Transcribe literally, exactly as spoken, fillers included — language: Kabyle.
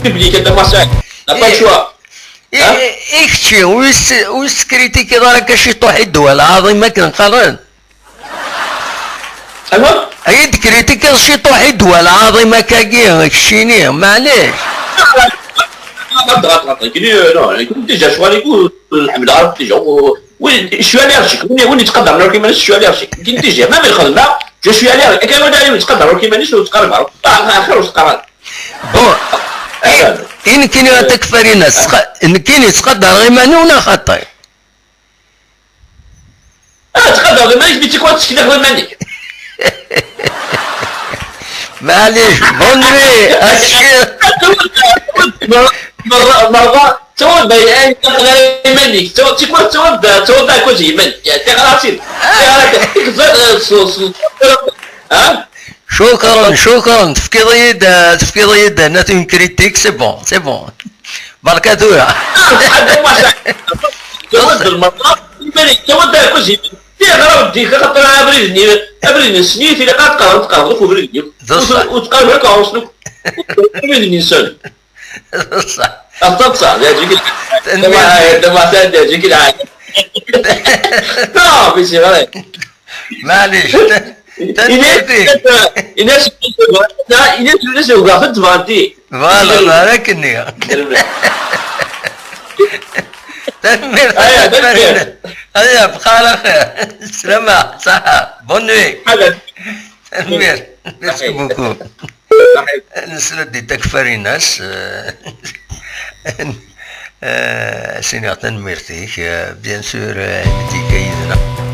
public, a Dda Massad. N'a pas le choix. I kečči, ur s-, ur s-tekritikeḍ ara akka ciṭuḥ i ddwa lɛaḍima akken qqaren? Anwa? Ay d-kritikeḍ ciṭuḥ i ddwa lɛaḍima akkagi, keččini, maɛlic. Déjà, ccɣel-ik ur nḥemmleɣ ara déjà. Win, je suis allergique. Win, win yettqadaren akk iman-is, je suis allergique. Nekkini déjà, même lxedma, je suis allergique. Akken win yettqadaren akk iman-is, ur teqqarem ara. Ah, axir ur teqqar ara. Bon, i, i nekkini a Takfarina, nekkini ttqadareɣ iman-iw neɣ xaṭi? Ah, ttqadareɣ iman-ik, mi tikwal ttekleɣ iman-ik. Maɛlic, bonne nuit, askir. Merra, merra, ttawad bay ay taqdar iman-ik, ttawad tikwal, ttawad, ttawad akuz iman-ik. Tiɣrasin, tiɣrasin, tikwal, s, s, ha? Cukran, cukran, tefkiḍ-iyi-d, tefkiḍ-iyi-d, nat, une critique, c'est bon, c'est bon. Berka tura. Ttawad lmerra, iman-ik, ttawad akuz iman-ik. Tiɣra ur d-yekka, xaṭer abrid-nni, abrid n ssnif, ilaq ad tqerrem, tqerrem akk ubrid-nni. D ṣṣeḥ. Ur, ur tqerrem akk ɣur-sen akk. Abrid-nni nsen. D ṣṣeḥ. Aṭṭaṣa, yeɛǧib-ik lḥal. Tanemmirt. Dda Massad, yeɛǧib-ik lḥal. Non, mais c'est vrai. Maɛlic. Tanemmirt-ik. Ines, Ines, Ines, ugaɣ-tent bɣant-iyi. Voilà, barakenni. Tanemmirt. Aya, tanemmirt. Aya, bqa ɛla xir. Slama, ṣaḥa. Bonne nuit. Ḥader. Tanemmirt. Merci beaucoup. Nesla-d i Takfarinas, euh, euh, as-iniɣ tanemmirt-ik, euh, bien sûr, euh, imi d-yekka yid-neɣ.